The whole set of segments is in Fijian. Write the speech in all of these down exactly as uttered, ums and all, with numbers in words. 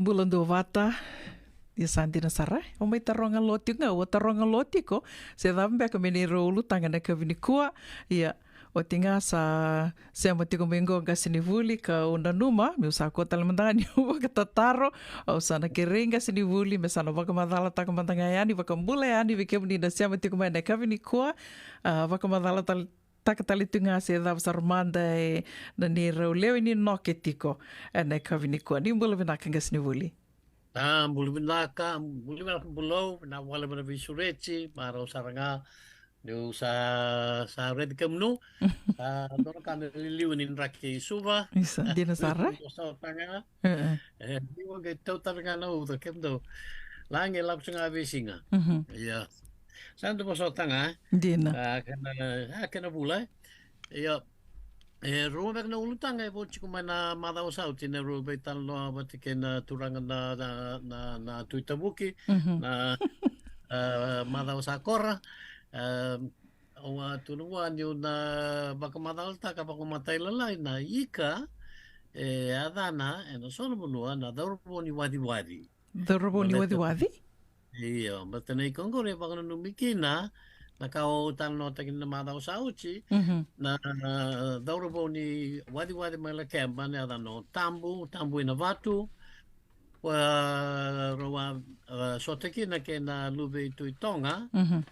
Bula duavata. Ia sa dina sara, au mai taroga lo tiko ga, au a taroga lo tiko se cava beka me neirau ulutaga ena yakavi nikua. Ia, oti ga sa sema tiko mai qo qasenivuli, kau nanuma meu sa kua tale mada ga niu vakatataro. Au sa na kerei qasenivuli me sa na vakamacalataka mada ga yani, vakabula yani vei kemuni na sema tiko mai ena yakavi nikua. A, vakamacalataka tale tu ga se cava sara mada e na neirau lewe ni noke tiko ena yakavi nikua. Ni bula vinaka qasenivuli. A, bula vinaka, bula vinaka Bulou, vinaka vakalevu na veisureti, marau sara ga niu sa, sa raici kemunu. Sa dua na ka me liliu ni draki i Suva. Isa, dina sara. Sa taga. E, e, niu qai tau tale ga na uca kemudou. Lagi e lako tiko ga veisiga. Mhm. Ia. Sa dau vosota ga, e? Dina. A, kena, a, kena vula, e? Ia. E rua beka na ulutaga e vo tiko mai na macawa sa oti, na rua veitalanoa vata kei na turaga na, na, na, na Tui Tavuki, mhm, na, a, macawa sa kora. A, au a tukuna vua niu na vakamacalataka vakamatailalai na ika e yacana ena so na vanua na cauravou ni waciwaci. Cauravou ni waciwaci? Io, baleta na ika oqori e vakananumi kina na ka au talanoataka kina na macawa sa oti, mhm, na cauravou ni waciwaci mai Lakeba, na yacana o Tabu, Tabu ina Vatu. Ua rau a, a, sota kina kei na luve i Tui Toga. Mhm.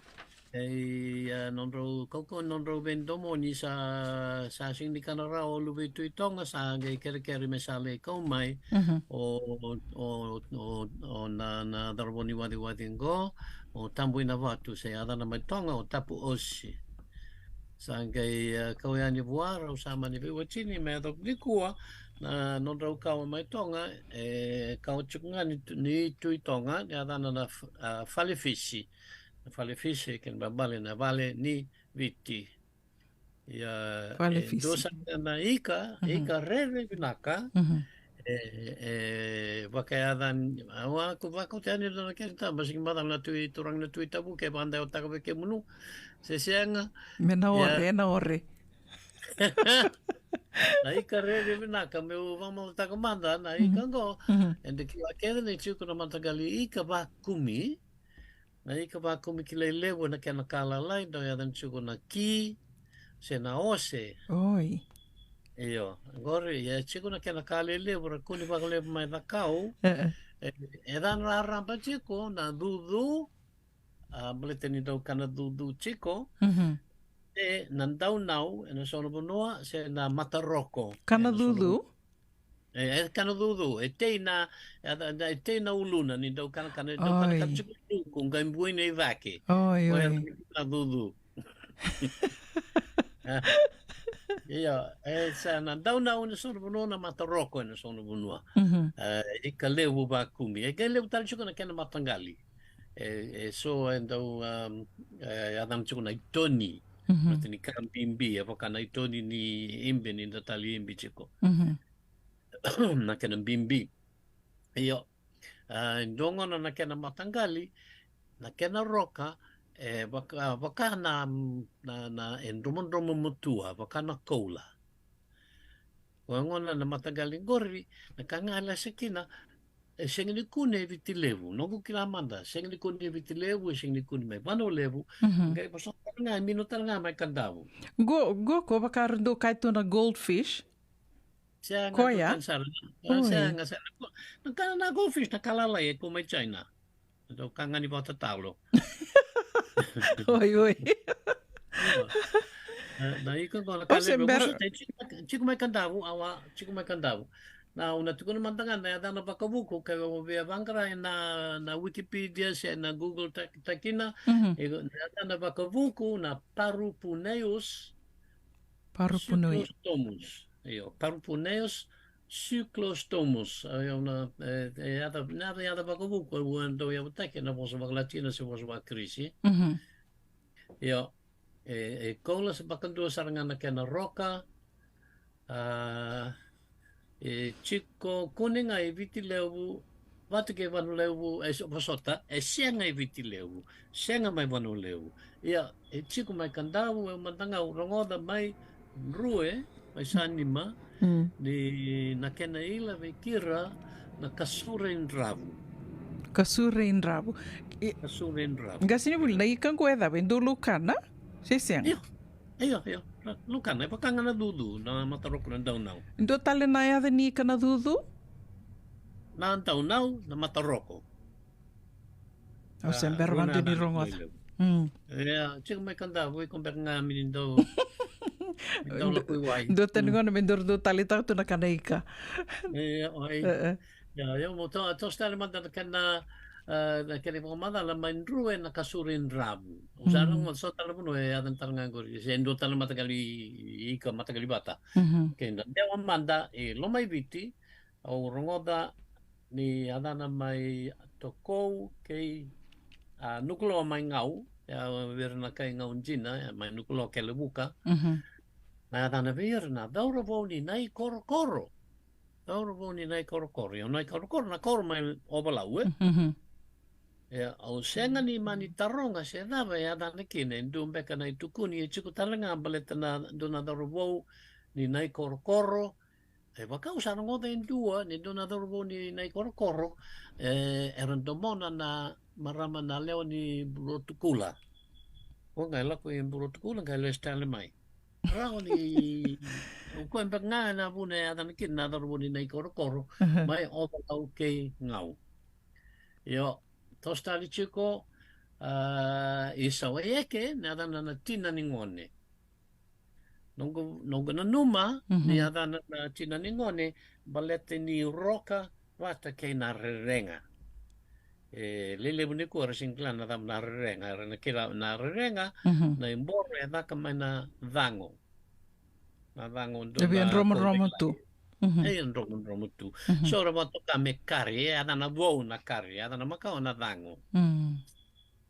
E, a, nodrau kaukauwa, nodrau veidomoni sa, sa sega ni kana rawa o luve i Tui Toga, sa qai kerekere me sa lai kau mai, mhm, o, o, o, o na, na cauravou ni waciwaci qo, o Tabu ina Vatu, se yacana mai Toga o Tapu Osi. Sa qai, a, kau yani vua, rau sa mani veiwatini me yacova nikua na nodrau kawa mai Toga, e kawa tiko ga ni, ni Tui Toga, ni yacana na F-, a, Falefisi. Na Falefisi, kena ibalebale na vale ni Viti. Ia, Falefisi. E dua sara na ika, mhm, ika rere vinaka. Mhm. E, e, vakayacani, au a, ko vakauta yani na kena taba, sega ni macala na Tui, turaga na Tui Tavuki, e vakadewataka vei kemunu. Se sega. Me na ore, ia, e na ore. Na ika rere vinaka, meu vakamacalataka mada, na ika, mhm, qo, mhm, e dau kila kece ni tiko na mataqali ika vakumi, na ika vakumi kilai levu ena kena ka lalai, dau yacana tiko na ki, se na ose. Oi. Io, qori, e tiko na kena ka lelevu, ra kune vakalevu mai Cakau. E, e. E, e yacana raraba tiko na cucu, a, baleta ni dau kana cucu tiko. Mhm. E na daunau, ena so na vanua, se na mataroko. Kana cucu? E, e kana cucu, e tei na, e, e, e tei na uluna, ni dau kana, kana, dau kana, oi, kana tiko luku, qai buina i cake. Oi, oi. Koya na cucu. Ia, e sa na daunau ena so na vanua, na mataroko ena so na vanua. Mhm. E, ika levu vakumi. E qai levu tale tiko na kena mataqali. E, e so e dau, um, e, yacana tiko na itoni. Mhm. Baleta ni ka bibi, e vaka na itoni ni ibe, ni da tali ibe tiko. Mhm. Na kena bibi. Io. A, e dua gona na kena mataqali, na kena roka, e vaka, vaka na, na, na, e dromodromo matua, vaka na koula. Koya gona na mataqali qori, na ka ga e lasa kina, e sega ni kune e Viti Levu. Noqu kila mada, sega ni kune e Viti Levu, e sega ni kune mai Vanua Levu. Mhm. Qai vosota tale ga, e mino tale ga mai Kadavu. Qo, qo ko vaka ra dau kaya tu na goldfish. Sega, koya? Sega, sega. Oi. Na ka na goldfish, na ka lalai e kau mai China. Dau ka ga ni vakatatalo. Oi, oi. Io. Na, na ika qo na ka levu, tiko mai, tiko mai Kadavu, awa, tiko mai Kadavu. Na, au na tukuna mada ga na yacana vakavuku, ke o via vaqara ena, na Wikipedia se na Google ta-, takina, mhm, e, na yacana vakavuku na Parupuneus. Parupuneus. Cyclostomus. Io, Parupuneus cyclostomus. Io, na, e, e yaca, na yaca vakavuku, e dau yavutaki ena vosa vakaLatina se vosa vakaKirisi. Mhm. Io, e, e koula se vakadua sara ga na kena roka. A, e tiko kune ga e Viti Levu, vata kei Vanua Levu, e so-, vosota, e sega e Viti Levu, sega mai Vanua Levu. Ia, e tiko mai Kadavu, e mada ga au rogoca mai Rue, mai Sanima, mm, ni na kena ila vei kira Na kasura i dravu. Kasura i dravu. I, kasura i dravu. Qasenivuli, na ika qo e cava, e dau laukana? Se sega? Io, io, io. Laukana, e vaka ga na cucu, na mataroko, na daunau. Dua tale na yaca ni ika na cucu? Na daunau, na mataroko. Au se bera vata ni rogoca. Ia, tiko mai ka davo, iko beka ga me ni dau, me dau lako i wai. Dua tani gona me dau dau taleitaka tu na kana ika. Ia, oi. Ia, ia, mo to, toso tale mada na kena, e, na kena vakamacala mai Drue na kasura i dravu. Au sa rogoca so tale vanua e yaca tale ga qori. Se dua tale mataqali ika mataqali vata. Kei na dewa mada e Lomaiviti, au rogoca ni yacana mai Tokou kei, a, Nukuloa mai Gau, ia vei ira na kai Gau dina, ia mai Nukuloa kei Levuka. Na yacana vei ira na cauravou ni Naikorokoro. Cauravou ni Naikorokoro. Ia o Naikorokoro na koro mai Ovalau, e? Ia, au sega ni mani taroga se cava e yacana kina, e dua beka na itukuni e tiko tale ga baleta na dua na cauravou ni Naikorokoro. E vaka au sa rogoca e dua, ni dua na cauravou ni Naikorokoro, e, era domona na marama na lewa ni Burotukula. O qai lako i Burotukula, qai lesu tale mai. Rawa ni, o koya beka ga na vuna e yacana kina na cauravou ni Naikorokoro, mai Ovalau kei Gau. Io, toso tale tiko, a, i Sawaieke, na yacana na Tina ni Gone. Noqu, noqu nanuma ni yacana na Tina ni Gone, baleta ni roka vata kei na rerega. E, lelevu nikua era sega ni kila na cava na rerega, era na kila na rerega, na iboro e caka mai na cago. Na cago dua na dromodromo tu. E, dromodromo tu. So era vakatoka me kari, e yacana vou na kari, e yacana makawa na cago.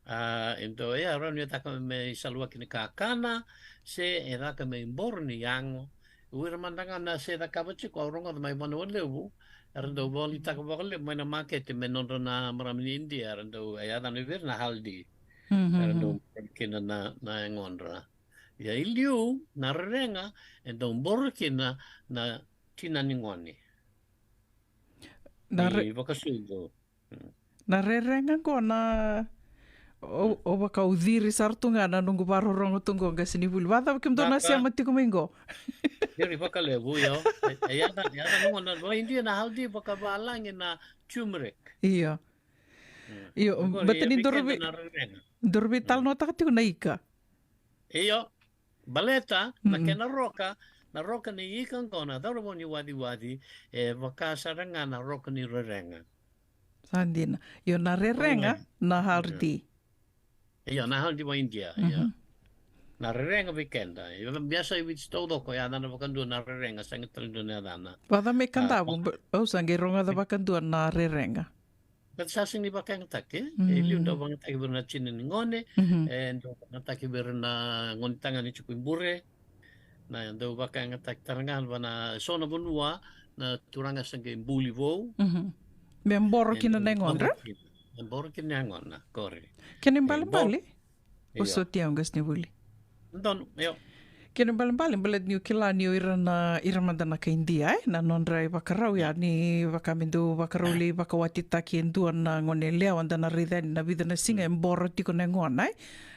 A, e dau, e rawa ni e caka me isaluaki ni kakana, se e caka me iboro ni yago. O ira mada ga na se cakava tiko, au rogoca mai Vanua Levu, era dau volitaka vakalevu mai na makete me nodra na marama ni Idia, era dau, e yacana vei ira na haldi. Era dau boro kina na, na yagodra. Ia i liu, na rerega, e dau boro kina na Tina ni Gone. Na re- Ni vakasucu. Na rerega qo na, o, o vaka au ciri sara tu ga na noqu vakarorogo tu qo, Qasenivuli. Vacava kemudou na sema tiko mai qo? Ciri vakalevu, io. E, e yaca, e yaca na gona, vaka Idia na haldi, vakavalagi na turmeric. Io. Io, bata ni dorovi, dorovi talanoataka tiko na ika. Io, baleta na kena roka, na roka ni ika qo na cauravou ni waciwaci, e vaka sara ga na roka ni rerega. Sa dina. Io, na rerega, na haldi. Io, na haldi vaka Idia, io. Na rerega vei keda. Io, biasa i Viti taucoko, e yacana vakadua na rerega, sega tale dua na yacana. Vacava mai Kadavu, au sa qai rogoca vakadua na rerega. Baleta sa sega ni vakayagataki, e liu dau vakayagataki vei ira na Tina ni Gone, e dau vakayagataki vei ira na gone tagane tiko i bure, na dau vakayagataki tale ga vei na so na vanua, na turaga sa qai buli vou. Me boro kina na yagodra? Me boro kina na yagona, qori. Kena ibalebale? Io. Vosoti au, Qasenivuli. Donu, io. Kena ibalebale, baleta niu kila ni o ira na, ira mada na kai Idia, e, na nodra ivakarau ya, ni vaka me dau vakarau lai vakawatitaki e dua na gone yalewa, da na raica yani na vica na siga e boro tiko na yagona, e.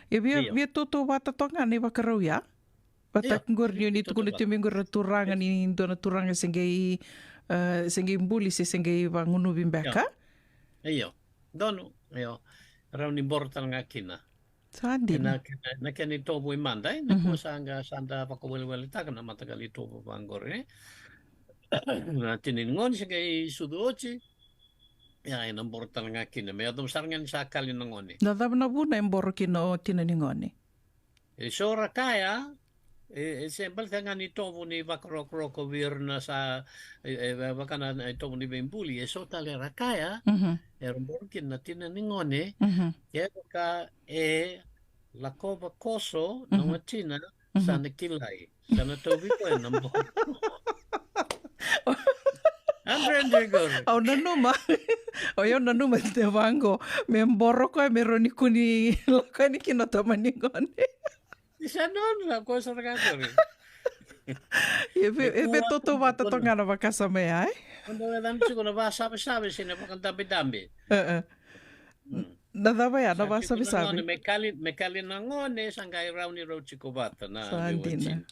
E via, via tautauvata toka ga na ivakarau ya. Vata qori ni o ni tukuna tu mai qori na turaga ni dua na turaga se qai, e, se qai buli se se qai vagunuvi beka. Io. Donu, io. Rawa ni boro tale ga kina. Sa dina. Na kena, na kena itovo i mada, e, nikua sa qai, sa da vakaweleweletaka na mataqali itovo vaqori, e. Na Tina ni Gone se qai sucu oti. Ia, ena boro tale ga kina. Me yacova sara ga ni sa kali na gone. Na cava na vuna e boro kina o Tina ni Gone? E so ra kaya, e, e se baleta ga ni itovo ni vakarokoroko vei ira na sa, e, e, vaka na, na itovo ni veibuli, e so tale ra kaya, era boro kina na Tina ni Gone, kevaka e lakova koso na watina, sa na kilai, sa na tauvi koya na boro. Andre, Andre, qori. Au nanuma. O yau nanuma tiko vaqo. Me boro koya me rawa ni kua ni lako yani kina na tama ni gone. Ni sa nona, koya sara ga qori. E ve, e ve toto vata toga na vakasama ya, e? Onda e dana tiko na vasavesave se na vakadabedabe. E, e. Na cava ya, na vasavesave? Me kali, me kali na gone, sa qai rau ni rau tiko vata na. Sa dina.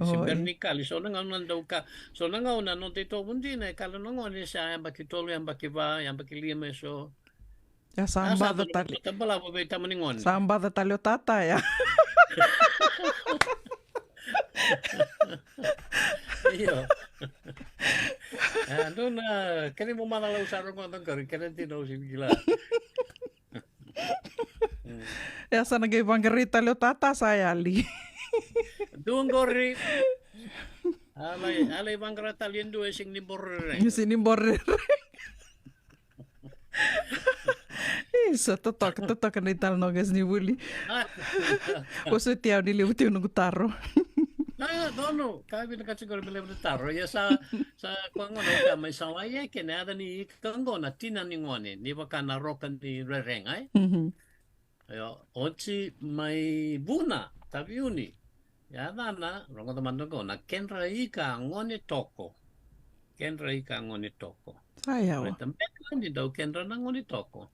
Se bera ni kali, so na gauna dau ka, so na gauna noda itovo dina, e kali na gone, sa yabaki tolu, yabaki va, yabaki lima, e so. Ya sa baca tale. Sa balavu vei tamani gone. Sa baca tale o tata ya. Io. A, dua na, kena mo mada lau sa rogoca qori, kena dina au sini kila. Ya sa na qai vaqarai tale o tata sa yali. Dua qori. A lai, a lai vaqara tale e dua e sega ni borere. Sega ni borere. Isa, totoka, totoka na italanoa qase ni vuli. Vosoti au ni levu tiko noqu taro. A, donu, ka vinakati qori me levu na taro. Ia sa, sa koya gona ka mai sa lai e kena yaca ni ika qo na tina ni gone, ni vaka na roka ni rerega, e? Io, oti mai Vuna, Taveuni. Yacana, rogoca mada qo, na kedra ika gone toko. Kedra ika gone toko. Sa yawa. Reta beka ni dau kedra na gone toko.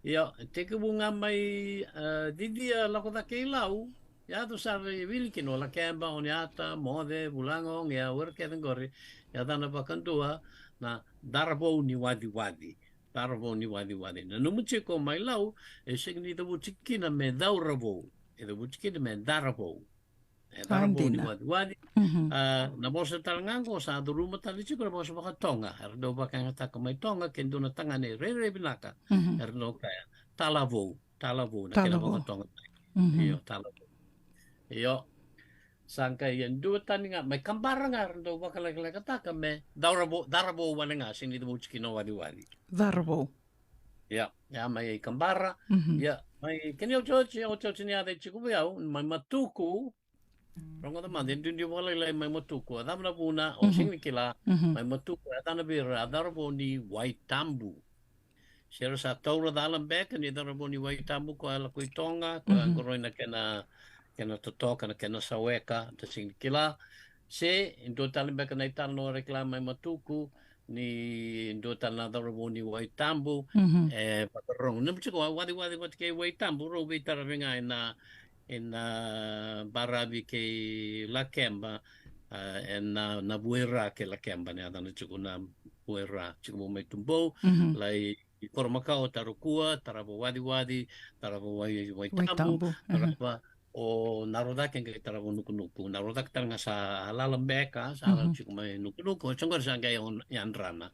Io, tekivu ga mai, e, cicia lako cake i Lau. Yaco sara i wili kina o Lakeba, Oniata, Moce, Vulaga, Ogea, o ira kece qori. Yacana vakadua na Daravou ni Waciwaci. Daravou ni Waciwaci. Na nomu tiko mai Lau, e sega ni cavuti kina me Cauravou. E cavuti kina me Daravou. E Daravou ni Waciwaci. A, na vosa tale ga qo sa curuma tale tiko na vosa vakaToga. Era dau vakayagataka mai Toga, ke dua na tagane rairai vinaka. Era dau kaya, talavou, talavou, na kena vakaToga. Io, talavou. Io. Sa qai e dua tani ga, mai Kabara ga era dau vakalekalekataka me Daravou, Daravou wale ga, sega ni cavuti kina o Waciwaci. Daravou. Ia, ia mai Kabara. Ia, mai kena iotioti, iotioti ni yaca e tiko vei au, mai Matuku. Rogoca mada, e duidui vakalailai mai Matuku. A cava na vuna, o sega ni kila, mai Matuku, e yacana vei ira, a Daravou ni Waitabu. Se ra sa taura cala beka ni Daravou ni Waitabu, koya lako i Toga, koya qoroi na kena, kena totoka, na kena saweka, da sega ni kila. Se, e dua tale beka na italanoa era kila mai Matuku, ni dua tale na Daravou ni Waitabu, e vakarorogo. Nomu tiko, Waciwaci vata kei Waitabu, rau veitaravi ga ena, ena baravi kei Lakeba, a, ena, na Vuera kei Lakeba, ni yacana tiko na Vuera, tiko mai Tubou, lai i Koromakau, Tarukua, tarava Waciwaci, tarava Wai, Waitabu, tarava o Narocake qai tarava Nukunuku. Narocake tale ga sa lala beka, sa lala tiko mai Nukunuku, o sa qori sa qai yadrana.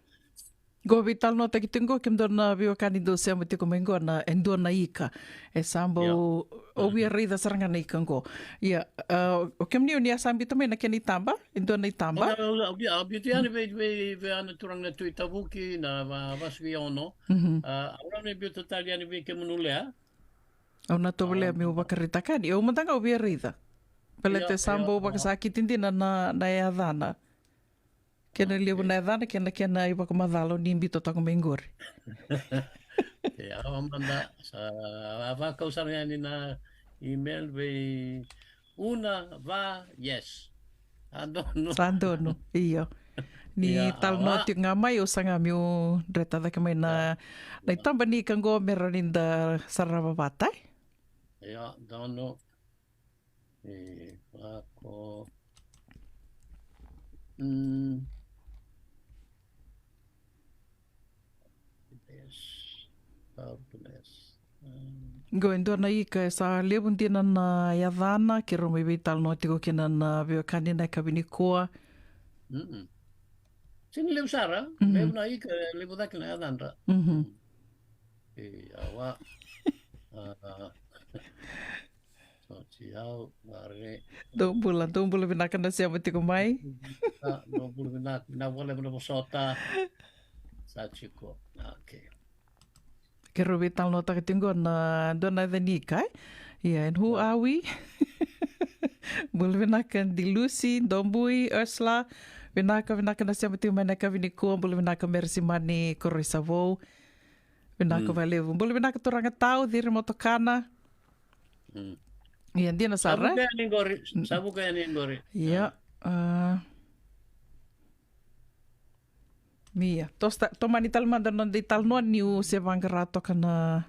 Qo veitalanoataki tiko qo, kemudou na veiwekani dou sema tiko mai qo na, e dua na ika. E sa bau, au via raica sara ga na ika qo. Ia, a, o kemuni o ni a sa biuta mai na kena itaba, e dua na itaba. Au, au, au, au biuta yani vei, vei, vei ana turaga na Tui Tavuki, na va, Vasuki Ono. A, au na biuta tale yani vei kemunu Lea. Au na tovolea meu vakaraitaka yani, au mada ga au via raica. Baleta e sa bau vakasakiti dina na, na yacana. Kena levu na yacana, kena, kena ivakamacala ni biuta toka mai qori. Ia, au mada, sa, a, vakau sara yani na email vei Una, va, yes. Sa donu. Sa donu, io. Ni talanoa tiko ga mai, au saga meu dreta cake mai na, na itaba ni ika qo me rawa ni da sarava vata, e? Io, donu. E, vako. Mm. Bless. God bless. Qo e dua na ika e sa levu dina na yacana, keirau mai veitalanoa tiko kina na veiwekani na yakavi nikua. Sega ni levu sara, levu na ika, levu cake na yacadra. E, awa. A, a. Oti au, gare. Dou bula, dou bula vinaka na sema tiko mai. A, dou bula vinaka, vinaka vakalevu na vosota. Sa tiko, okay. Keirau veitalanoataka tiko qo na dua na yaca ni ika, e? Ia, and who are we? Bula vinaka Di Lucy, Dobui, Ursula. Vinaka, vinaka na sema tiko mai na yakavi nikua, bula vinaka Merisimani Koroisavou. Vinaka vakalevu. Bula vinaka turaga tau, Ciri Motokana. Mm. Ia, dina sara. Sa vuka yani qori. Sa vuka yani qori. Ia. A. Ia. Tosta, tomani tale mada na noda italanoa niu se vaqara toka na.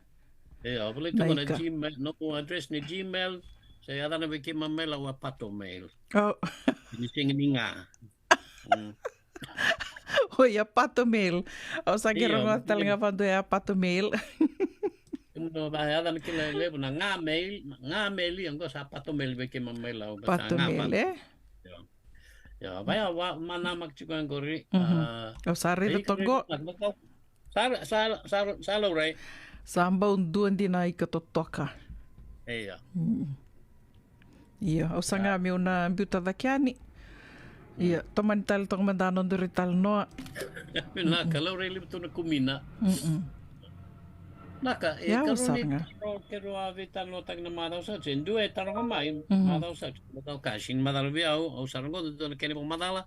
Ia, au volai tu na Gmail, noqu address ni Gmail. Se yacana vei keimami mai Lau a Pato Mail. O. Ni sega ni ga. Mm. Oi, a Pato Mail. Au sa qai rogoca tale ga vaqo, e a Pato Mail. Io, va, yacana kila e levu na Gmail, Gmail, ia qo sa Pato Mail vei keimami mai Lau, Pato Mail, e? Io. Io, va, ia, va, manamaki tiko qori. Au sa raica toka qo. Sa, sa, sa, sa laurai. Sa bau dua dina ika totoka. Ia. Mm. Io, au saga meu na biuta cake yani. Ia, tomani tale toka mada na nodaru italanoa. Vinaka, laurai levu tu na kumina. Mm-mm. Naka, e karua ni taro keirau a veitalanoataki na macawa sa oti, e dua e taroga mai macawa sa oti, macawa ka sega ni macala vei au, au sa rogoca dua na kena vakamacala,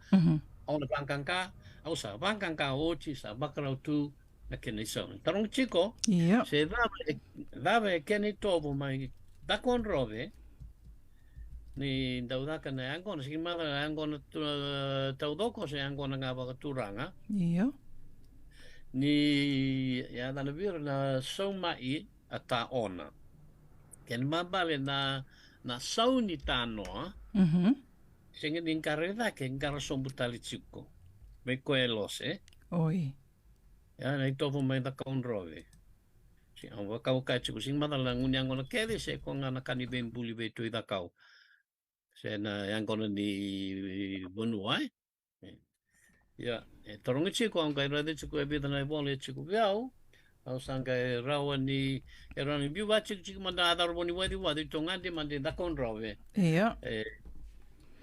au na vaqaqa, au sa vaqaqa oti, sa vakarau tu na kena isau. Tarogi tiko, io, se cava e, cava e kena itovo mai Cakaudrove ni dau caka na yaqona, sega ni macala na yaqona tu, taucoko se yaqona ga vakaturaga. Io. Ni yacana vei ira na saumai a taona. Kena ibalebale na, na sau ni tanoa. Mhm. Sega ni qara i cake, qara sobu tale tiko. Mai koya e lose. Oi. Ia, na itovo mai Cakaudrove. Se au vakauka tiko, sega ni macala na gunu yaqona kece, se ko ga na ka ni veibuli vei Tui Cakau. Se na yaqona ni vanua, e? Ia, e tarogi tiko, au qai raica tiko e vica na ivola e tiko vei au. Au sa qai rawa ni, e rawa ni biu vakatikotiko mada na cauravou ni waciwaci, tou gade mada i Cakaudrove. Ia. E,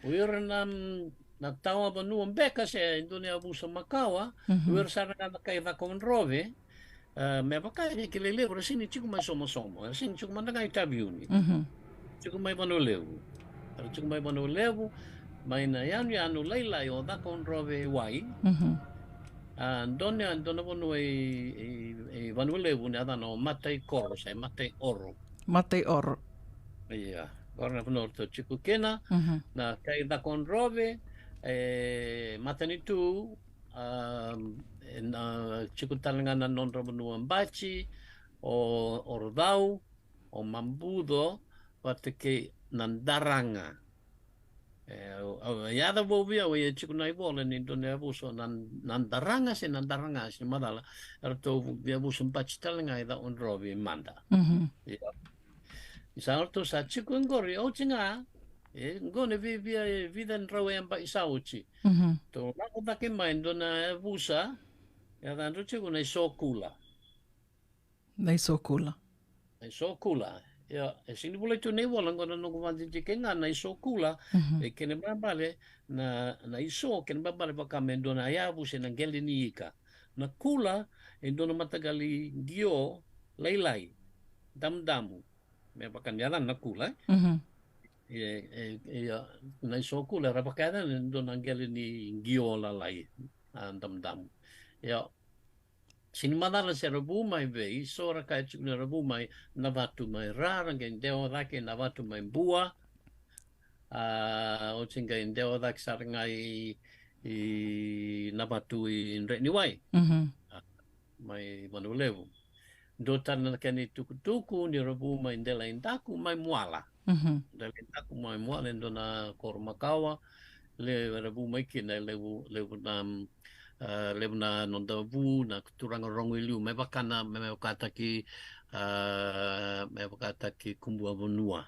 o ira na, na tawa vanua beka se e dua na yavusa makawa, o ira sara ga na kai Cakaudrove, e, me vaka e kilai levu, era sega ni tiko mai Somosomo, era sega ni tiko mada ga i Taveuni. Mhm. Tiko mai Vanua Levu. Era tiko mai Vanua Levu, mai na yanuyanu lailai o Cakaudrove i wai. Mhm. A, dua na, dua na vanua i, i, i Vanua Levu, na yacana o Mataikoro, se Mataioro. Mataioro. Ia, qori na vanua ratou tiko kina, mhm, na kai Cakaudrove, e, matanitu, a, e, na, tiko tale ga na nodra vanua bati, o, o Rocau, o Mabuco, vata kei Nadaraga. E, au, au, e yaco vou vei au, e tiko na ivola ni dua na yavusa na, Nadaraga se Nadaraga, sega ni macala, eratou via yavusa bati tale ga i Cakaudrove mada. Mhm. Ia. Ni sa ratou sa tiko qori, oti ga, e, qo na viavia e vica na drau yabaki sa oti. Mhm. Tou lako cake mai dua na yavusa, yacadratou tiko na iSokula. Na iSokula. Na iSokula. Ia, e sega ni volai tu na ivola, qo na noqu vakadidike ga na iSokula, mhm, e kena ibalebale, na, na iso, kena ibalebale vaka me dua na yavu se na qele ni ika. Na kula, e dua na mataqali qio, lailai, damudamu. Me vaka ni yacana na kula, e? Mhm. E, e, e, ia, na iSokula, era vakayacana e dua na qele ni qio lalai, a, damudamu. Ia, sega ni macala se ra vu mai vei, so ra kaya tiko ni ra vu mai Navatu mai Ra, ra qai dewa cake Navatu mai Bua. A, oti qai dewa cake sara ga i, i Navatu i Dredre ni Wai. Mhm. A, mai Vanua Levu. Dua tale na kena itukutuku ni ra vu mai Delaidaku mai Muala. Mhm. Delaidaku mai Muala, e dua na koro makawa, le, era vu mai kina, e levu, levu na, mm, a, levu na noda vu na turaga rogo i liu, me vaka na, me, me vakataki, a, me vakataki Kubua Vanua.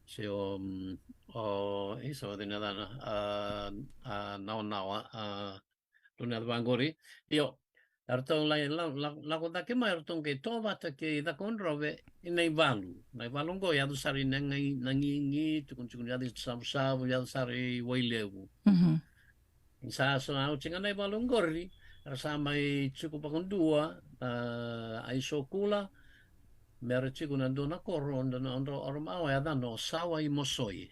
Se o, mm, o, isa, o cei na yacana, a, a, Naonawa, a, Dua na yaca vaqori. Io, eratou la, la, la, lako cake mai, eratou qai to vata kei Cakaudrove, i Naivalu. Naivalu qo, yaco sara i Nagi, Nagigi, tukuni, tukuni, yaco i Savusavu, yaco sara i Wailevu. Mhm. Sa, sa oti ga Naivalu qori, era sa mai tiko vakadua, a, a iSokula, me ra tiko na dua na koro, dua na, dua na, dua na, o yacana o Sawa i Mosoi.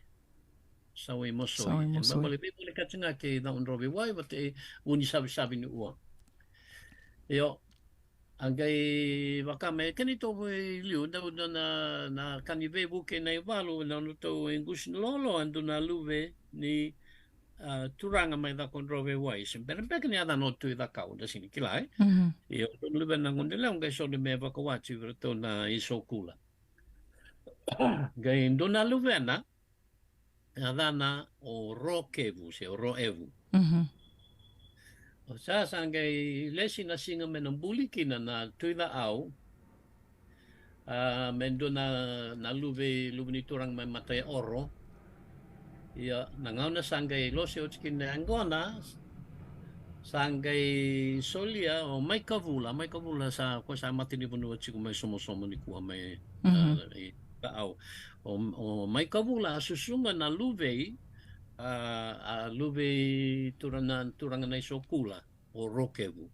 Sawa i Mosoi. Sawa i Mosoi. E, me vale, me vale ka tiko ga kei Cakaudrove i wai, vata e vu ni savisavi ni ua. Io. A qai vaka me kena itovo i liu, dau dua na, na ka ni veivuke na ivalu, na nodratou iqusi ni loaloa, e dua na luve ni, a, turaga mai Cakaudrove Wai. Se bera beka ni yacana o Tui Cakau, da sega ni kila, e? Mhm. Ia, o dua na luve na gone lewa, qai soli me vakawati vei iratou na isokula. Qai dua na luvena, yacana o Rokevu, se o Roevu. Mhm. O sa, sa qai lesi na siga me na buli kina na Tui Cakau, a, me dua na, na luve, luve ni turaga mai Mataioro. Ia, na gauna sa qai lose oti kina yaqona, sa qai solia o Maikavula, Maikavula sa, ko sa mata ni vanua tiko mai Somosomo nikua mai, Mhm. a, i Cakau. O, o Maikavula a susuga na luve i, a, a luve i tura-, na turaga na isokula, o Rokevu.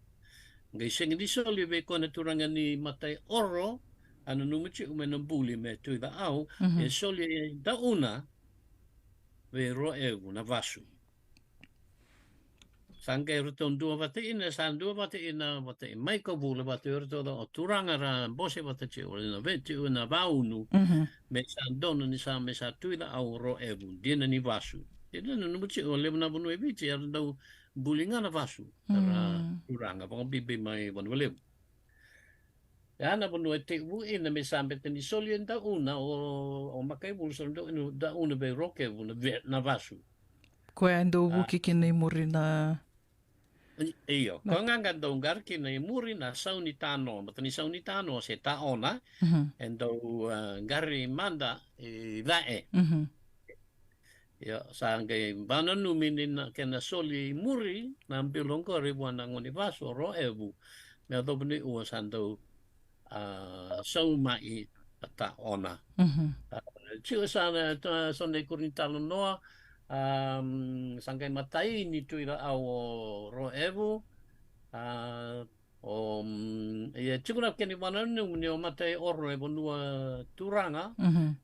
Qai sega ni soli vei koya na turaga ni Mataioro, a nanuma tiko me na buli me Tui Cakau, Mhm. e soli e Dauna vei Roevu na vasu. Sa qai ratou dua vata ina, sa dua vata ina, vata i Maikavula, vata i ratou o turaga ra bose vata tiko, na veti, na vaunu, Mhm. me sa donu ni sa, me sa Tui Cakau o Roevu, dina ni vasu. Dina na nanuma tiko, levu na vanua i Viti, era dau buli ga na vasu, era Mm. turaga, vakabibi mai Vanua Levu. Ia na vanua e tekivu ina me sa beta ni soli e Dauna o, o Maikavula, soli Dauna, Dauna vei Rokevu na ve-, na vasu. Koya e dau A. vuki kina i muri na I-, io, Na. koya ga qai dau qari kina i muri na sau ni tanoa, mata ni sau ni tanoa se taona, Mhm. e dau, a, qari mada i Cae. Mhm. Ia, sa qai vakananumi ni na kena soli i muri na bilo qori vua na gone vasu o Roevu. Me yacova ni ua sa dau, a, sau mai a taona. Mhm. A, tiko sa na, ta-, so na ikuri ni talanoa, a, mm, sa qai matai ni Tui Cakau o Roevu, a, O, mm, ia, tiko na kena ivakananumi ni o Mataioro e vanua turaga. Mhm.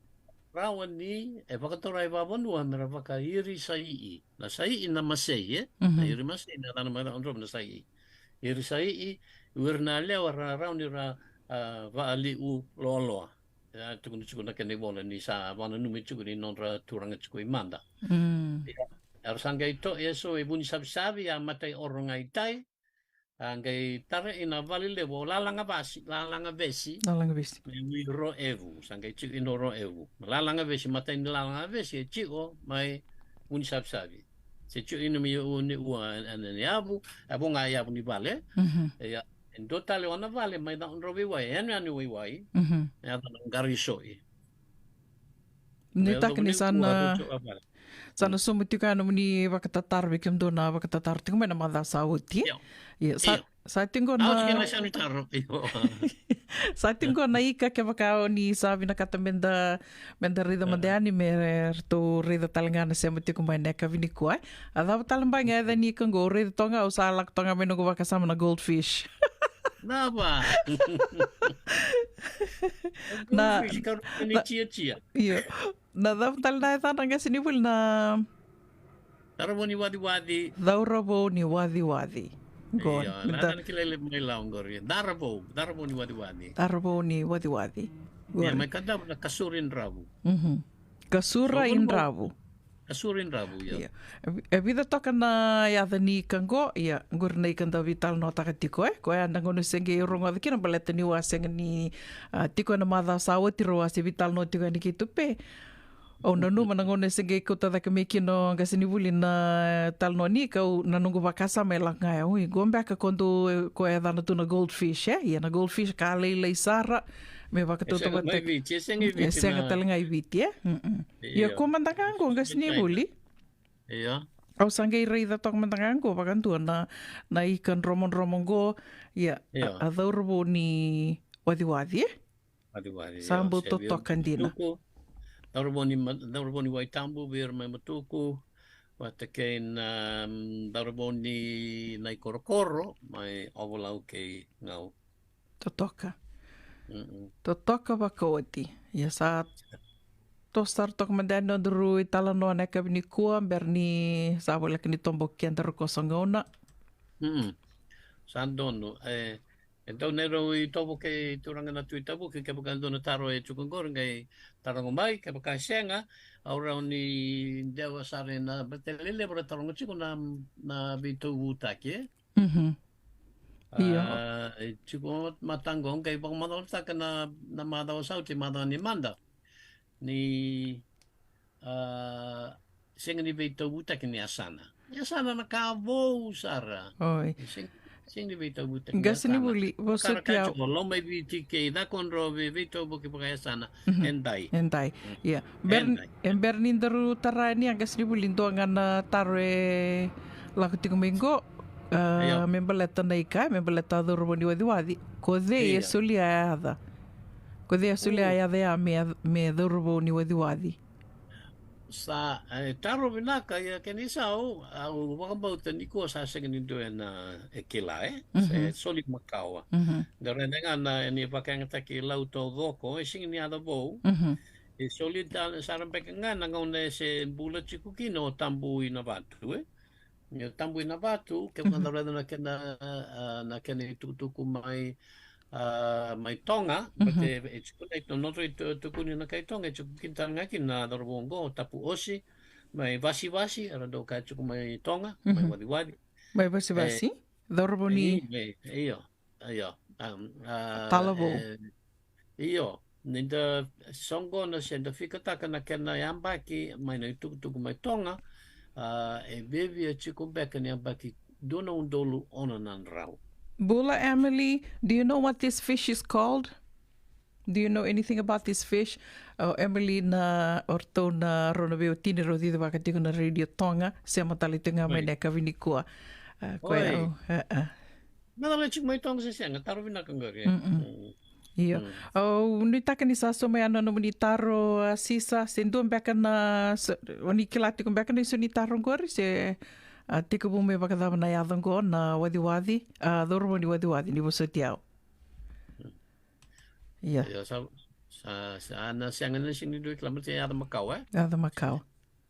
Rawa ni e vakataurai vavanua me ra vakairi sai'i. Na sai'i na masei, e? Na Mhm. iri masei na yacana mai Cakaudrove na sai'i. Iri sai'i, o ira na yalewa ra rawa ni ra, a, vakaliu loaloa. Ia, tukuni tiko na kena ivola ni sa vakananumi tiko ni nodra turaga tiko i mada. Mm. Ia, era sa qai to'i eso e Vunisavisavi, a Mataioro ga i tai, a qai tara ina vale levu o Lalagavasi, Lalagavesi. Lalagavesi. Me ui Roevu, sa qai tiko ina o Roevu. Lalagavesi, matai ni Lalagavesi, e tiko mai Vunisavisavi. Se tiko ina me ui ni ua, e, e, ni yavu, e vo ga yavu ni vale. Mhm. Ia, e dua tale o na vale mai Cakaudrove Wai, e yanuyanu i Waiwai. Mhm. E yacana o Qariso'i. Ni Me yacova taka ni ni sa ua na, na tiko a vale. sa na Mm. sobu tiko ya nomuni vakatataro vei kemudou na vakatataro tiko mai na macawa sa oti. Io. Ia, sa, Io. sa tiko A, oti na kena sa ni taro. Io. Sa tiko na ika kevaka o ni sa vinakata meda, meda raica mada yani me ratou raica tale ga na sema tiko mai na yakavi nikua. A cava tale beka e yaca ni ika qo, raica toka ga, au sa lako toka ga mai noqu vakasama na goldfish. Cava? Na, Goldfish, ka na, ni tiatia. Io. Na cava tale na yacana qasenivuli na Cauravou ni waciwaci. Cauravou ni waciwaci. Qo, Io, na da- yacana kilai levu mai Lau qori. Cauravou, Cauravou ni waciwaci. Cauravou ni waciwaci. Ia, Qori. mai Kadavu na Kasuri Dravu. Mhm. Kasura Cauravou. Dravu. Kasuri Dravu, ia. Ia. E vi-, e vica toka na yaca ni ika qo, ia, qori na ika da veitalanoataka tiko, e? Koya na gauna se qai rogoca kina baleta ni au a sega ni, a, tiko ena macawa sa oti, rau a se veitalanoa tiko yani keitou pe. Au nanuma na gauna se qai kauta cake mai kina o qasenivuli na talanoa ni ika, au na noqu vakasama e lako ga ya. Ui, qo beka ko dou, ko e yacana tu na goldfish, e? Ia na goldfish ka lailai sara, me E vakatauta sega mai vata Viti, e sega i e Viti sega na tale ga i Viti, e? Mm-mm. Ia Io. ko mada ga qo, qasenivuli. Ia. Au sa qai raica toka mada ga qo, vakadua na, na ika dromodromo qo, ia, Ia. a, a Cauravou ni waciwaci, e? Waciwaci, Sa ia, bau se vei ira totoka mai dina. Matuku. Cauravou ni ma-, Cauravou ni Waitabu, vei ira mai Matuku. Vata kei na, mm, Cauravou ni Naikorokoro, mai Ovalau kei Gau. Totoka. Mm-mm. Totoka vakaoti. Ia sa toso sara toka mada yani nodaru italanoa na yakavi nikua, bera ni sa voleka ni tobo keda rokoso gauna. Mm-mm. Sa donu, e, E dau nei rau i Tovo kei turaga na Tui Tavuki, kevaka e dua na taro e tiko qori qai taroga mai, kevaka e sega, au rau ni dewa sara na bete lelevu ra taroga tiko na, na veitauvutaki, e? Mhm. Io. A, e tiko mataqo, qai vakamacalataka na, na macawa sauti, macawa ni mada. Ni, a, sega ni veitauvutaki ni yasana. Yasana na ka vou sara. Oi. Sega, sega ni veitauvutaki ni yasana. Qasenivuli, vosoti au. Kara ka tiko, Lomaiviti kei Cakaudrove, veitauvuki vakayasana. Mhm. E dai. E dai. Mm. Ia. E dai. E bera ni daru tara yani, a qasenivuli, dua ga na taro e lako tiko mai qo. A, io. Me baleta na ika, me baleta a cauravou ni waciwaci. Ko cei e solia a yaca? Ko cei e solia a yaca ya me, me cauravou ni waciwaci? Sa, e, taro vinaka, ia kena isau, au vakabauta nikua sa sega ni dua ena, e kila, e? Mhm. Se soli makawa. Mhm. Da raica ga na, ni vakayagataki Lau taucoko, e sega ni yaca vou. Mhm. E soli tale sara beka ga na gauna e se bula tiko kina o Tabuinavatu, e? Ni o Tabuinavatu, kevaka da raica na kena, a, na kena itukutuku mai, a, mai Toga, mhm, baleta e tiko na, na nodrau itukutuku ni na kai Toga, e tiko kina tale ga kina na cauravou oqo, o Tapuosi, mai Vasivasi, era dau kaya tiko mai Toga, mai, mhm, Waciwaci. Mai Vasivasi? E, cauravou ni, e, e, io. Io, um, a, talavou. E, io, ni da soqona se da fikataka na kena yabaki mai na itukutuku mai Toga, a, e viavia tiko beka ni yabaki dua na udolu ono na drau. Bula, Emily, do you know what this fish is called? Do you know anything about this fish? O Emily, na o ratou na rua na veiwatini rau cicivaka tiko na Radio Toga, sema tale tiko ga mai, oi, na yakavi nikua. A, koya, oi, au, a, a. Macala e tiko mai Toga se sega, taro vinaka qori, e? Mm-mm. Mm. Io. Mm. Au nuitaka ni sa sauma yani na nomuni taro, a, Sisa, se dua beka na, se, o ni kila tiko beka na iso ni taro qori, se, a, tekivu me vakacava na yaca qo, na waciwaci, a, cauravou ni waciwaci, ni vosoti au. Mm. Ia. Io, sa, sa, sa na sega ni, sega ni dua e kila, baleta e yaca makawa, e? Yaca makawa.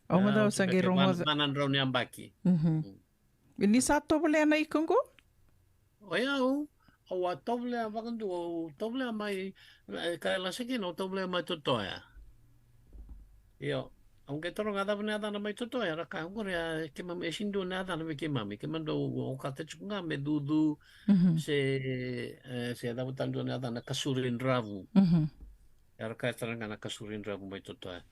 Au mada au sa qai rogoca. Vanadrau ni yabaki. Mhm. Mm. Ni sa tovolea na ika qo? O yau, au a tovolea vakadua, au tovolea mai, e, ka e lasa kina, au tovolea mai Totoya. Io, au qai taroga cava na yacana mai Totoya, ra kaya qori, a, keimami, e sega ni dua na yacana vei keimami, keimami dau okata tiko ga me Cucu, mhm, se, e, se cava tale dua na yacana, Kasuridravu. Mhm. Era kaya tale ga na Kasuridravu mai Totoya.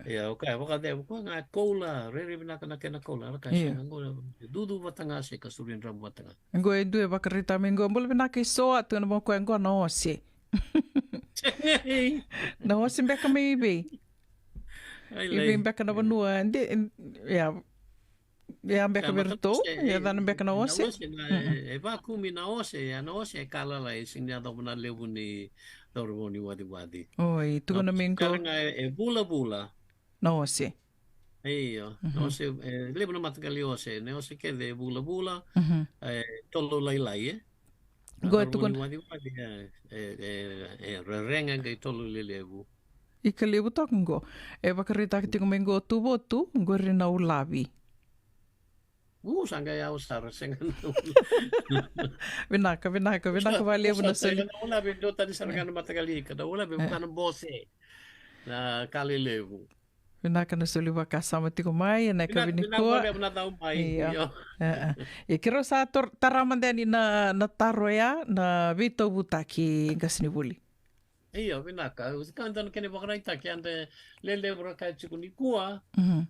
Ia, au kaya vakacegu, koya ga e koula, rairai vinaka na kena koula. Era kaya, io, sega, qo e Cucu vata ga se Kasuridravu vata ga. Qo e dua e vakaraitaka mai qo, bula vinaka i Soa, tukuna mai o koya qo na ose. Na ose beka mai vei? Ai, i vei beka na vanua? De, ia, ia beka vei iratou, ia, yacana beka na ose. Na ose, na, mm-mm, e, e vakumi na ose, ia na ose e ka lalai, e sega ni yacova na levu ni cauravou ni waciwaci. Oi, tukuna mai qo. Tale ga e, e vulavula. Na ose. Io, na, mhm, ose, e levu na mataqali ose, na ose kece e vulavula, mhm, e tolo lailai, e. Qo e tukuna. Cauravou ni waciwaci, e, e, e, e rerega qai tolo lelevu. Ika levu toka qo. E vakaraitaka tiko mai qo Tuvotu, qori na ulavi. U, sa qai yawa sara, sega na ulavi. Vinaka, vinaka, vinaka vakalevu na soli. Sega na ulavi, dua tani sara ga na mataqali ika, na ulavi, e, vaka na bose. Na ka lelevu. Vinaka na soli vakasama tiko mai ena yakavi nikua. Vinaka, vinaka vakalevu na cau mai. Io. Io. E, e. Ia keirau sa tor-, tara mada yani na, na taro ya, na veitauvutaki, qasenivuli. Io, vinaka. Au se ka dua na kena ivakaraitaki, eda lelevu ra kaya tiko nikua. Mhm.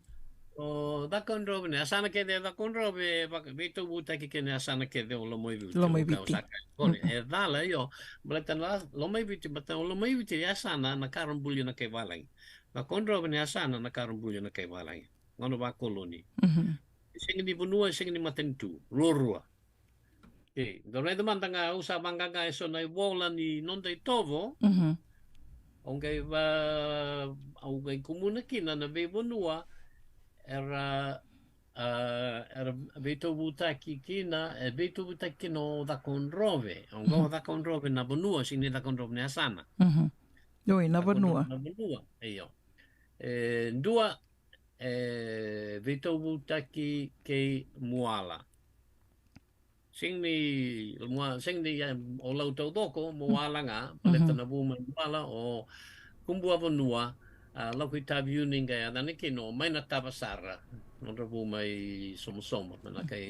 O Cakaudrove, na yasana kece e Cakaudrove, vaka, veitauvutaki kei na yasana kece o Lomaiviti. Lomaiviti. Au sa kaya, kore, mhm, e cala, io. Baleta na Lomaiviti, baleta o Lomaiviti e yasana na ka ra bulia na kai valagi. Cakaudrove na yasana na ka ra bulia na kai valagi. Gauna vakoloni. Mhm. E sega ni vanua, e sega ni matanitu. Ruarua. Okei, dou raica mada ga, au sa vaqaqa eso na ivola ni noda itovo. Mhm. Au qai va-, au qai kumuna kina na veivanua era, a, era veitauvutaki kina, e veitauvutaki kina o Cakaudrove. Au qai, mhm, o Cakaudrove na vanua, sega ni Cakaudrove na yasana. Mhm. Oi, na vanua. Cakaudrove na vanua, io. E dua, e veitauvutaki kei Muala. Sega ni, mua, sega ni, ia, o lau taucoko, mo wala ga, baleta na vu mai wala, o Kubua vanua, a, lako i Taveuni ga e yacana kina o Mai na Tavasara, nodra vu mai Somosomo, na kai,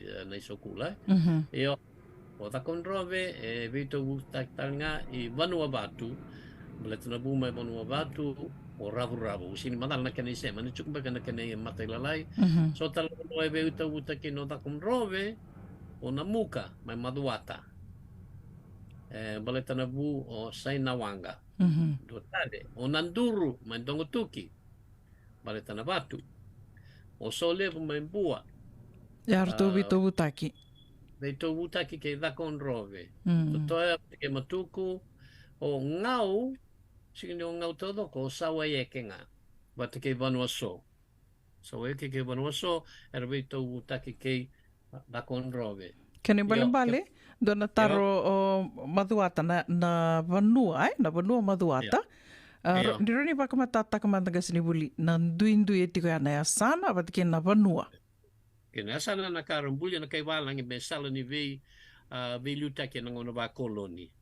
e, na isokula, e. Io, o Cakaudrove, e veitauvutaki tale ga i Vanua Vatu, baleta na vu mai Vanua Vatu, o Ravuravu, sega ni macala na kena isema, ni tiko beka na kena imatailalai. So tale na vanua e veitauvutaki kina o Cakaudrove, o Namuka, mai Macuata. E, baleta na vu o Sainawaqa. Dua tale, o Naduru, mai Dogotuki. Baleta na vatu. O Solevu, mai Bua. Ia ratou veitauvutaki. Veitauvutaki kei Cakaudrove. Totoya, vata kei Matuku. O Gau, sega ni o Gau taucoko, o Sawaieke ga. Vata kei Vanuaso. Sawaieke kei Vanuaso, era veitauvutaki kei Cakaudrove. Kena ibalebale, dua na taro o Macuata, na, na vanua, e? Na vanua o Macuata. A, ni rawa ni vakamatatataka mada, qasenivuli, na duidui e tiko ya na yasana, vata kei na vanua. Kei na yasana na ka ra bulia na kai valagi me sala ni vei, a, veiliutaki ena gauna vakoloni.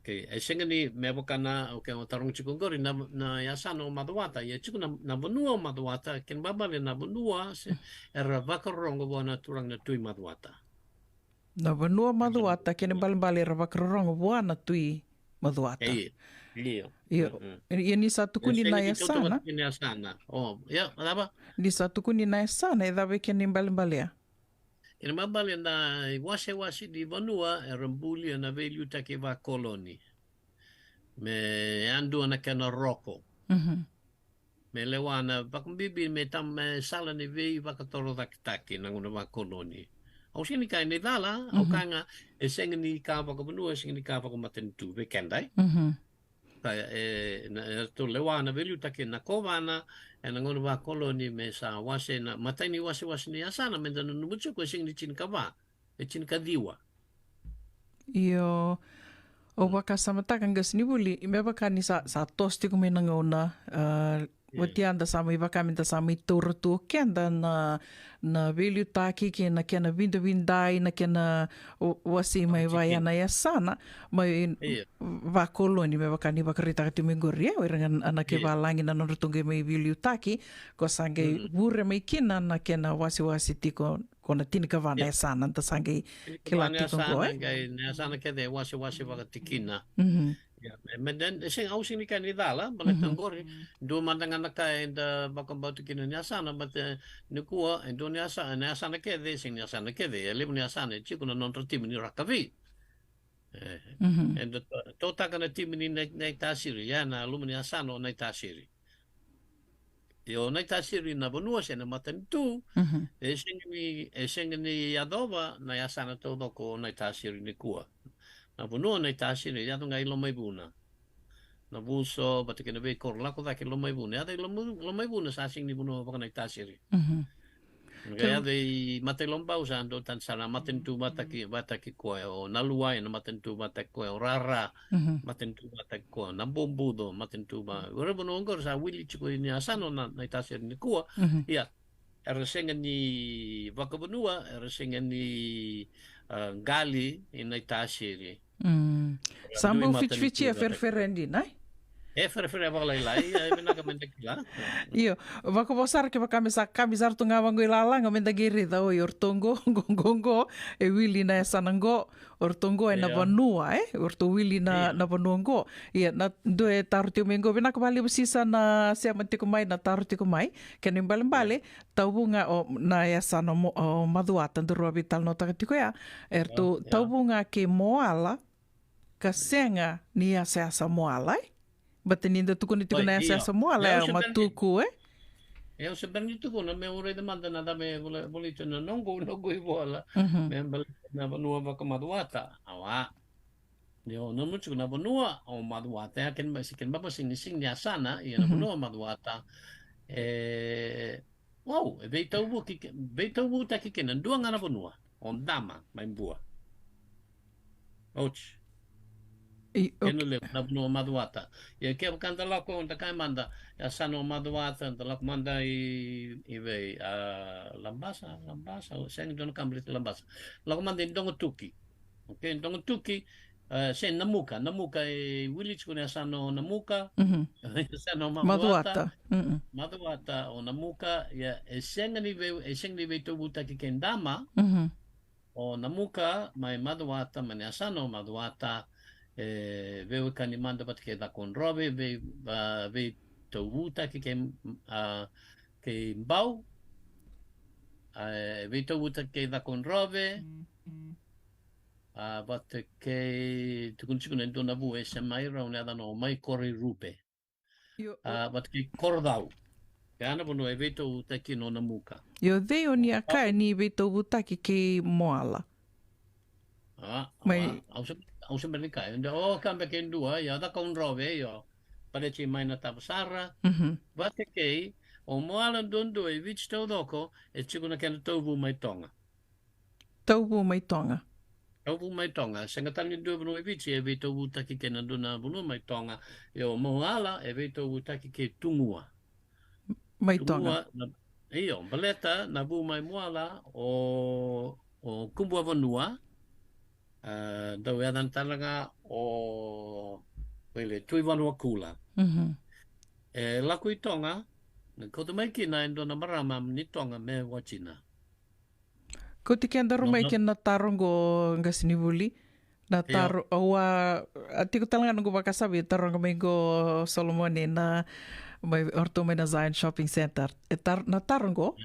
Okei, e sega ni me vaka na, okei, o taroga tiko oqori na, na yasana o Macuata, ia tiko na, na vanua o Macuata, kena ibalebale na vanua se era vakarorogo vua na turaga na Tui Macuata. Na vanua o Macuata, kena ibalebale era vakarorogo vua na Tui Macuata. Io, io. Io. Ia ni sa tukuni na yasana. O, ia, cava? Ni sa tukuni na yasana, e cava e kena ibalebale ya? Kena ibalebale na iwasewase ni vanua era bulia na veiliutaki vakoloni. Me yadua na kena roko. Me lewa na vakabibi me tam-, me sala ni veivakatorocaketaki na gauna vakoloni. Au sega ni kaya ni cala, au kaya ga, e sega ni ka vakavanua, e sega ni ka vakamatanitu vei keda, e? Ka, e, na, e ratou lewa na veiliutaki na kovana, ena gauna vakoloni me sa wase na, matai ni wasewase ni yasana, meda nanuma tiko e sega ni tinikava, e tinikaciwa. Io, au vakasamataka, qasenivuli, me vaka ni sa, sa toso tiko mai na gauna, a, oti ya da sa mai vaka meda sa mai taura tu o keda na, na veiliutaki kei na kena vidavidai, na kena wa-, wasei mai vaya na yasana, mai vakoloni, me vaka ni vakaraitaka tiko mai qori, e, o ira ga na kai valagi na nodratou qai mai veiliutaki, ko sa qai vure mai kina na kena wasewase tiko, ko na tinikava na yasana, da sa qai kila tiko qo, e? Qai na yasana kece e wasewase vakatikina. Ia, me, me den, e sega, au sega ni kaya ni cala, baleta qori, dua mada ga na ka eda vakabauta kina ni yasana, baleta nikua, e dua ni yasa-, na yasana kece, e sega ni yasana kece, e levu ni yasana, e tiko na nodra timi ni rakavi. E, eda to-, totaka na timi ni Nai-, Naitasiri, ia na loma ni yasana o Naitasiri. Io, o Naitasiri na vanua se na matanitu, e sega ni, e sega ni yacova na yasana taucoko o Naitasiri nikua. Na vanua o Naitasiri e yaco ga i Lomaivuna. Navuso, vata kei na veikoro lako cake i Lomaivuna. Yaco i Loma-, Lomaivuna sa sega ni vanua vaka Naitasiri. Qai yaco i Matailoabau sa dua tani sara na matanitu vataki, vataki koya, o Naluwai na matanitu vataki koya, o Rara, matanitu vataki koya, Nabubuco, matanitu va-, o ira vanua oqori sa wili tiko ni yasana o Na-, Naitasiri nikua. Ia, era sega ni vakavanua, era sega ni, a, qali i Naitasiri. Sa bau fitifiti e ferefere dina, e? E ferefere vakalailai, e vinaka meda kila. Io, vakavo sara kevaka me sa kabi sara tu ga vaqo i lalaga meda qai raica, oi, o ratou qo, qo, qo, qo, e wili na yasana qo, o ratou qo ena vanua, e? O ratou wili na, na vanua qo. Ia, na dua e taro tiko mai qo, vinaka vakalevu sisa na sema tiko mai, na taro tiko mai. Kena ibalebale, tauvu ga o, na yasana mo-, o Macuata, daru a veitalanoataka tiko ya. Eratou tauvu ga kei Moala, ka sega ni yasayasa Moala, e? Baleta ni da tukuna tiko na yasayasa Moala, e, o Matuku, e? E, au se bera ni tukuna, me au raica mada na cava e vola-, volai tu na noqu, noqu ivola. Me baleta na vanua vakaMacuata, awa. Io, nanuma tiko na vanua o Macuata, ia kena iba-, se kena ibalebale sega ni, sega ni yasana, ia na vanua o Macuata. E, Wow, e veitauvuki ke-, veitauvutaki kina dua ga na vanua, o Dama mai Bua. Ouch. I, o- Kena levu na vanua o Macuata. Ia kevaka da lako, da kaya mada, e yasana o Macuata, da lako mada i, i vei, a, Labasa, Labasa, o sega ni dua na ka baleti Labasa. Lako mada i Dogotuki. Okay, Dogotuki, e, se Namuka, Namuka e wili tiko na yasana o Namuka, Mhm. yasana o Macuata. Macuata. Mm-mm. Macuata o Namuka, ia, e sega ni vei, e sega ni veitauvutaki kei Dama, Mhm. o Namuka, mai Macuata, mai na yasana o Macuata, e, veiwekani mada vata kei Cakaudrove, vei, a, veitauvutaki kei, a, kei Bau, a, e, veitauvutaki kei Cakaudrove, a, vata kei, tukuni tiko na dua na vua e se mai rau na yacana o Mai Koroirupe. Io, o- A, vata kei Korocau. Ia na vanua e veitauvutaki kina o Namuka. Io, cei o ni a kaya ni veitauvutaki kei Moala? A, Mai- a, au se, au se bera ni kaya. Eda o kaya beka e dua, ia Cakaudrove, io. Baleti mai na tavasara. Mhm. Vata kei, o Moala duadua e Viti taucoko, e tiko na kena tauvu mai Toga. Tauvu mai Toga. Tauvu mai Toga. Sega tale ni dua vanua e Viti e veitauvutaki kei na dua na vanua mai Toga. Ia o Moala e veitauvutaki kei Tugua. Mai Toga. Tugua, na, io, baleta na vu mai Moala o, o Kubuavanua. A, dau yacana tale ga o, o ile Tuivanuakula. Mhm. E lako i Toga, na kauta mai kina e dua na marama ni Toga me watina. Kauti kedaru mai kina na taro qo, qasenivuli. Na taro, au a, a tiko tale ga noqu vakasama e taroga mai qo Solomone na, mai, o ratou mai na Zion Shopping Center. E tar-, na taro qo,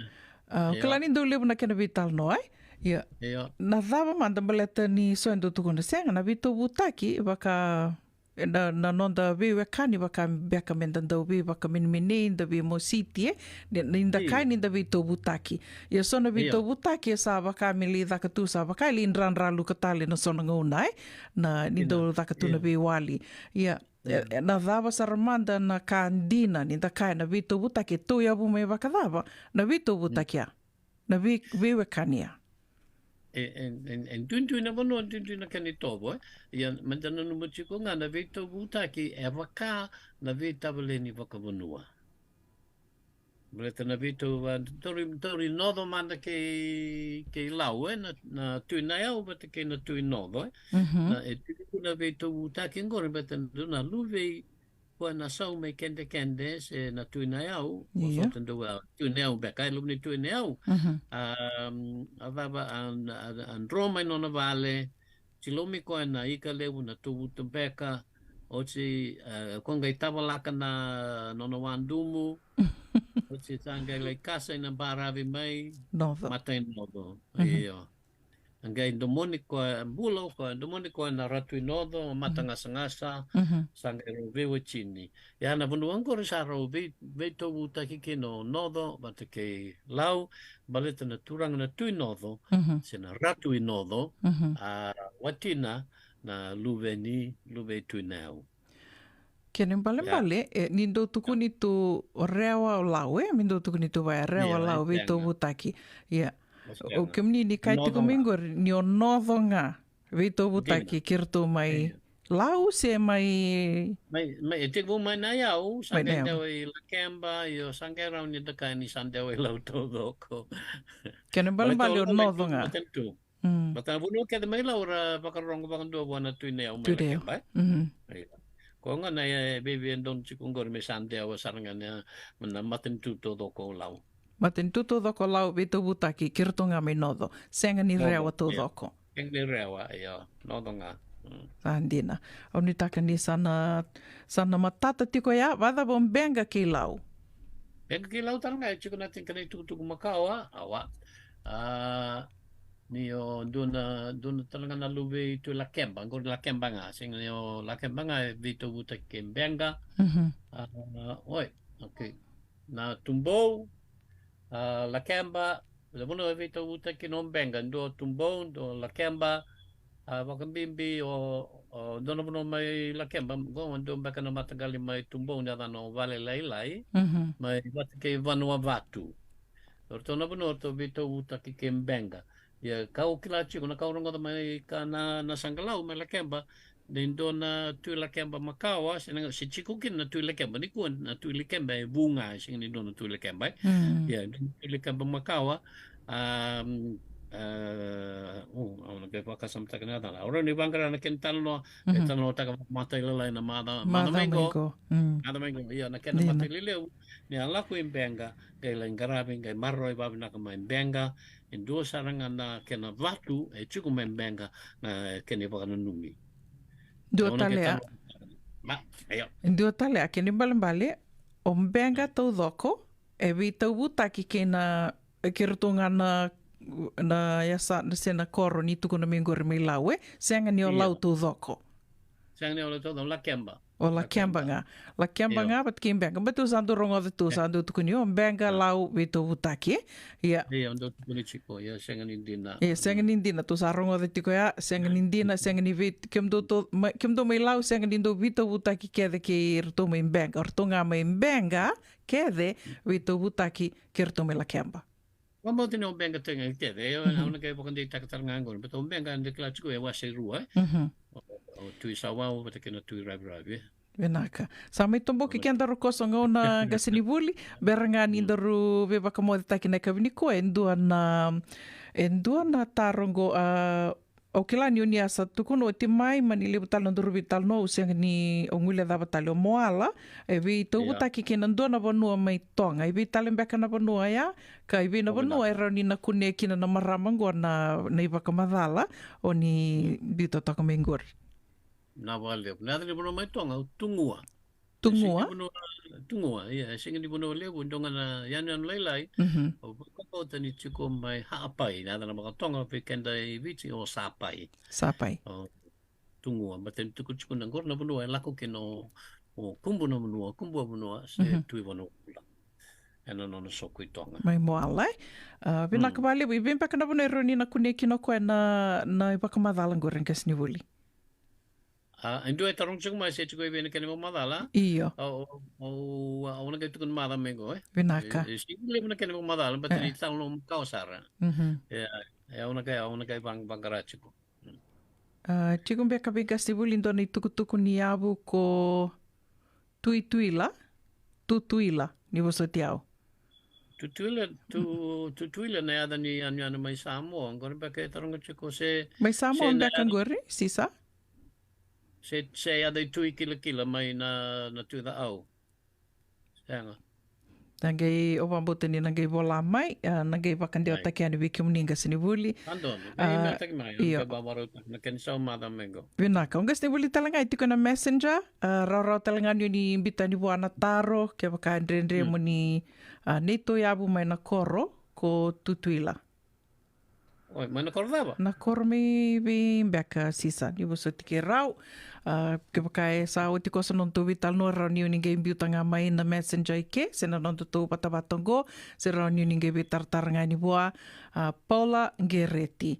a, kila ni dau levu na kena veitalanoa, e? Ia. Io. Na cava mada baleta ni so e dau tukuna sega, na veitauvutaki, vaka, na, na noda veiwekani vaka beka me da dau veivakamenemenei, da veimositi, e? Ni, ni da kaya ni da veitauvutaki. Ia so na veitauvutaki e sa vaka me lai caka tu, sa vaka e lai dradraluka tale na so na gauna, e? Na, ni dau caka tu na veiwali. Ia, e, e, na cava sara mada na ka dina, ni da kaya na veitauvutaki, e tauyavu mai vakacava, na veitauvutaki ya. Na vei, veiwekani ya. E, e, e, e duidui na vanua, duidui na kena itovo, e. Ia, meda nanuma tiko ga na veitauvutaki, e vaka na veitavaleni vakavanua. Baleta na veitau, a, tauri, tauri Noco mada kei, kei Lau, e, na, na Tui Nayau, vata kei na Tui Noco, e. Mhm. Na, e tiko na veitauvutaki qori, baleta na, na luvei, koya na sau mai Kedekede se na Tui Nayau, io, vosota dau a Tui Nayau beka, e luveni Tui Nayau. Mhm. A, a cava, a, a, a dro mai nona vale, tilou mai koya na ika levu na tuvutu beka, oti, a, ko qai tavalaka na nona wadumu, oti sa qai lai kasa ina baravi mai, Noco. Mata i Noco, mhm, io. A qai domoni koya, bula o koya, domoni koya na Ratu i Noco, Matagasagasa, mhm, sa qai rau veiwatini. Ia na vanua qori sa rau vei, veitauvutaki kina o Noco, vata kei Lau, baleta na turaga na Tui Noco, mhm, se na Ratu i Noco, mhm, a watina na luveni, luvei Tui Nayau. Kena ibalebale, e, ni dau tukuni tu Rewa o Lau, e? Ni dau tukuni tu vaya Rewa o Lau, veitauvutaki. Ia. O kemuni ni kaya tiko mai qori, ni o Noco ga, veitauvutaki, kei ratou mai Lau se mai. Mai, mai, e tekivu mai Nayau, sa qai dewa i Lakeba, io, sa qai rawa ni da kaya ni sa dewa i Lau taucoko. Kena ibalebale o Noco ga. Mm. Baleta na vanua kece mai Lau ra vakarorogo vakadua vua na Tui Nayau mai Lakeba, e? Mhm. Io. Koya ga na, e, veiveidonu tiko qori me sa dewa sara ga na, na matanitu taucoko o Lau. Matanitu taucoko o Lau veitauvutaki, kei ratou ga mai Noco. Sega ni Rewa taucoko. Sega ni Rewa, io. Noco ga. Mm. Sa dina. Au nuitaka ni sa na, sa na matata tiko ya, vacava o Beqa kei Lau? Beqa kei Lau tale ga, e tiko na tikina itukutuku makawa, awa. A, ni o dua na, dua na tale ga na luve i Tui Lakeba, qori Lakeba ga, sega ni o Lakeba ga e veitauvutaki kei Beqa. Mhm. A, oi, okay. Na Tubou, a, Lakeba, na vanua e veitauvutaki kina o Beqa, dua o Tubou, dua o Lakeba, a, vakabibi o, o dua na vanua mai Lakeba, qo dua beka na mataqali mai Tubou, na yacana o Valelailai, mhm, mai vata kei Vanuavatu. O ratou na vanua o ratou veitauvutaki kei Beqa. Ia, ka au kila tiko, na ka au rogoca mai ka na, na Saqalau mai Lakeba, ni dua na tui Lakeba makawa, se na, se tiko kina na tui Lakeba, nikua na tui Lakeba e vu ga, e sega ni dua na tui Lakeba, e. Mm. Ia, dua na tui Lakeba makawa, um, uh, o, au na qai vakasamataka na yacana. Au rawa ni vaqara na kena talanoa, e, mhm, talanoataka vakamatailalai na maca, maca, maca mai qo. Maca mai qo. Mm. Maca mai qo, ia, na kena, dina, matai lelevu, ni a lako i Beqa, qai lai qaravi, qai maroroi vakavinaka mai Beqa, e dua sara ga na kena vatu e tiko mai Beqa, na kena ivakananumi. Dua tale a. Ma, io. Dua tale a, kena ibalebale, o Beqa, mm, taucoko e veitauvutaki kei na, kei ratou ga na, na yasa, na se na koro ni tukuna mai qori mai Lau, e? Sega ni o, io, Lau taucoko. Sega ni o Lau taucoko, Lakeba. O Lakeba, Lakeba ga. Lakeba, io, ga vata kei Beqa. Baleta au sa dau rogoca tu, io, sa dau tukuni, o Beqa, io, Lau veitauvutaki. Ia. Io, dau tukuni tiko, ia, sega ni dina. Ia, sega ni dina, tou sa rogoca tiko ya, sega ni dina, sega ni vei, kemudou tou, ma, kemudou mai Lau, sega ni dau veitauvutaki kece kei ratou mai Beqa. O ratou ga mai Beqa kece veitauvutaki kei ratou mai Lakeba. Vakabauta ni o Beqa tiko ga kece, e, mhm, au na qai vakadeitaka tale ga qori. Baleta o Beqa eda kila tiko e wase rua, e? Mhm. O, o Tui Savau vata kei na Tui Raviravi, e? Vinaka. Sa mai toboki, oi, keda rokoso gauna qasenivuli, bera ga ni, mm, daru veivakamocetaki na yakavi nikua, e dua na, e dua na taro qo, a, au kila ni o ni a sa tukuna oti mai, mani levu tale na nodaru veitalanoa, au sega ni, au guilecava tale, o Moala e veitauvutaki, ia, kei na dua na vanua mai Toga. I vei tale beka na vanua ya, ka i vei na vanua e rawa ni na kunea kina na marama qo na, na ivakamacala o ni biuta toka mai qori? Na vakalevu. Na yaca ni vanua mai Toga, o Tugua. Tugua? E sega ni vanua, Tugua, ia, e sega ni vanua levu, dua ga na yanuyanu lailai. Mhm. Au vakabauta ni tiko mai Haʻapai, na yaca na vakatoga vei keda i Viti, o Sapai. Sapai. O Tugua, baleta ni tukutukuna qori na vanua e lako kina o, o Kubu na vanua, Kubu a vanua, se, mhm, Tui Vanua Bula. Ena nona soqo i Toga. Mai Moala, e? A, vinaka, mm, vakalevu, i vei beka na vanua e rawa ni na kunea kina o koya na, na ivakamacala qori, qasenivuli? A, e dua e taroga tiko mai se tiko i vei na kena ivakamacala. Io. Au, au, au, au na qai tukuna macawa mai qo, e? Vinaka. E, e sega ni levu na kena ivakamacala, baleta ni talanoa makawa sara. Mhm. E, e, au na qai, au na qai vaq-, vaqara tiko. Mm. A, tiko beka vei qasenivuli dua na itukutuku ni yavu ko Tuituila, Tutuila, ni vosoti au. Tutuila, Tu-, Tutuila na yaca ni yanuyanu mai Samoa. Qori beka e taroga tiko se, mai Samoa se na beka yaca, qori, sisa? Se, se yaca i Tui Kilakila mai na, na Tui Caau. Sega. Na qai, au vakabauta ni na qai vola mai, a, na qai vakadewataki yani vei kemuni qasenivuli. Sa donu. A, email-taki mai, io, na qai vakavakarautaka na kena isau macawa mai qo. Vinaka. O qasenivuli tale ga e tiko ena Messenger, a, rawarawa tale ga ni o ni biuta yani vua na taro, kevaka e dredre, mm, mo ni, a, neitou yavu mai na koro ko Tutuila. Oi, mai na koro cava? Na koro mai vei beka, sisa, ni vosoti keirau. A, kevaka e sa oti koso na nodatou veitalanoa, rawa ni o ni qai biuta ga mai na Messenger i ke, se na nodatou vatavata qo, se rawa ni o ni qai veitaratara ga yani vua, a, Paula Qereti.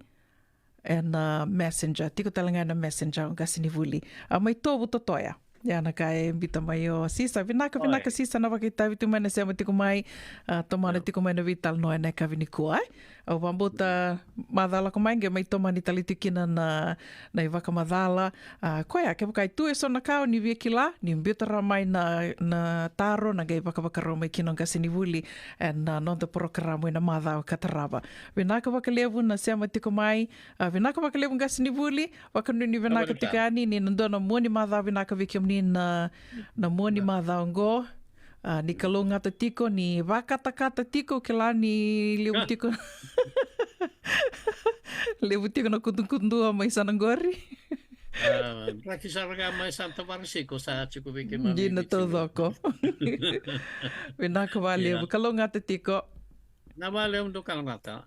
Ena, a, Messenger, tiko tale ga ena Messenger, qasenivuli. A, mai Tovu Totoya. Ia, na ka e biuta mai o sisa. Vinaka, oi, vinaka sisa na vakaitavi tu mai, na sema tiko mai, a, tomana, io, tiko mai na veitalanoa ena yakavi nikua, e? Au vakabauta, mm, macawa lako mai qai mai tomani tale tiko kina na, na ivakamacala. A, koya, kevaka e tu eso na ka o ni via kila, ni biuta rawa mai na, na taro, na qai vakavakarau mai kina o qasenivuli ena, a, noda porokaramu ena macawa ka tarava. Vinaka vakalevu na sema tiko mai. A, vinaka vakalevu qasenivuli, vakanuinui vinaka tiko yani ni na dua na mua ni macawa vinaka vei kemuni na, na mua ni macawa oqo. A, ni kalougata tiko, ni vakatakata tiko, kila ni levu tiko. Levu tiko na kudukudu mai sana qori. A, draki sara ga mai Santa Varisiko sa tiko vei keimami. Dina taucoko. Vinaka vakalevu, ia, kalougata tiko. Na vakalevu, dou kalougata.